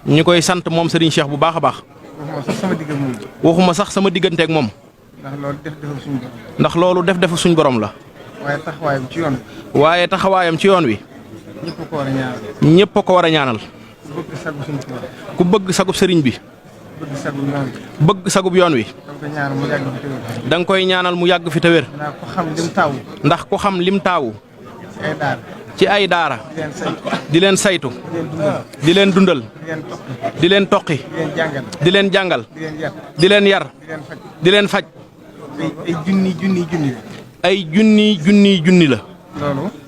ñu koy sant moom Serigne Cheikh bu baax a baax. waxuma sax sama diggante ak moom. ndax loolu def suñ borom la. waaye taxawaayam ci yoon wi. waaye taxawaayam ci yoon wi. ñëpp a ko war a ñaanal. ku bëgg sagub sëriñ bi. bëgg sagub yoon wi. da nga koy ñaanal mu yàgg fi te wér. ndax ku xam lim taawu. ci ay daara. di leen saytu. di leen dundal. di leen toqi. di leen jàngal. di leen yar. di leen faj. ay junni la.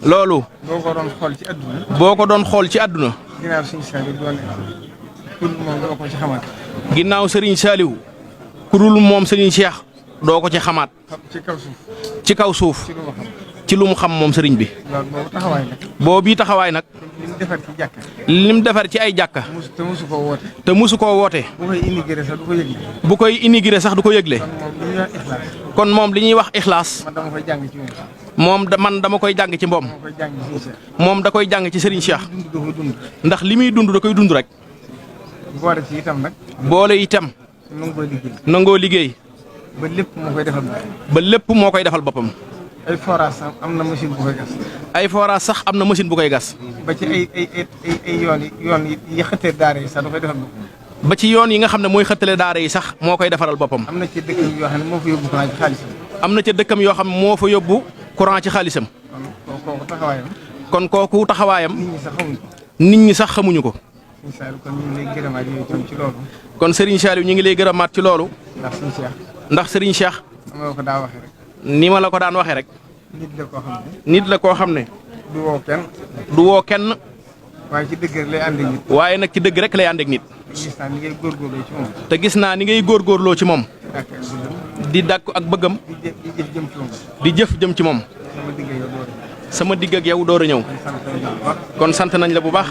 loolu. boo ko doon xool ci àdduna. ginnaaw Serigne Saliou kurul moom Serigne Cheikh doo ko ci xamaat. ci kaw suuf. ci lu mu xam moom Serigne bi. boobu taxawaay nag. lim defar ci ay jàkka. te musu koo woote. bu koy inaugurer sax du ko yëgle. kon moom li ñuy wax ixlaas. man dama koy jàng ci moom. moom da koy jàng ci Serigne Cheikh. ndax li muy dund da koy dund rek. boole ci itam nag. boole itam. nangoo liggéey. ba lépp moo koy defal boppam. ba lépp moo koy defal boppam. ay forage sax am na machine bu koy gas. ay forage sax am na machine bu koy gas. ba ci ay yoon yi xëttee daara yi sax da koy defal boppam. ba ci yoon yi nga xam ne mooy xëttale daara yi sax moo koy defaral boppam. am na ci dëkkam yoo xam ne moo fa yóbbu courant ci xaalisam. am na ca dëkkam yoo xam ne moo fa yóbbu courant ci xaalisam. kooku taxawaayam. kon kooku taxawaayam. nit ñi sax xamuñu ko. kon Serigne Saliou ñu ngi lay gërëmaat ci loolu. ndax Serigne Cheikh. ni ma la ko daan waxee rek. nit la koo xam ne. du woo kenn. du woo kenn. waaye ci dëgg rek lay ànd ak nit. waaye nag ci dëgg rek lay ànd ak nit. te gis naa ni ngay góorgóorloo ci moom. di dàkk ak bëggam. di jëf jëm ci moom. sama digg ak yow door a ñëw. kon sant nañ la bu baax.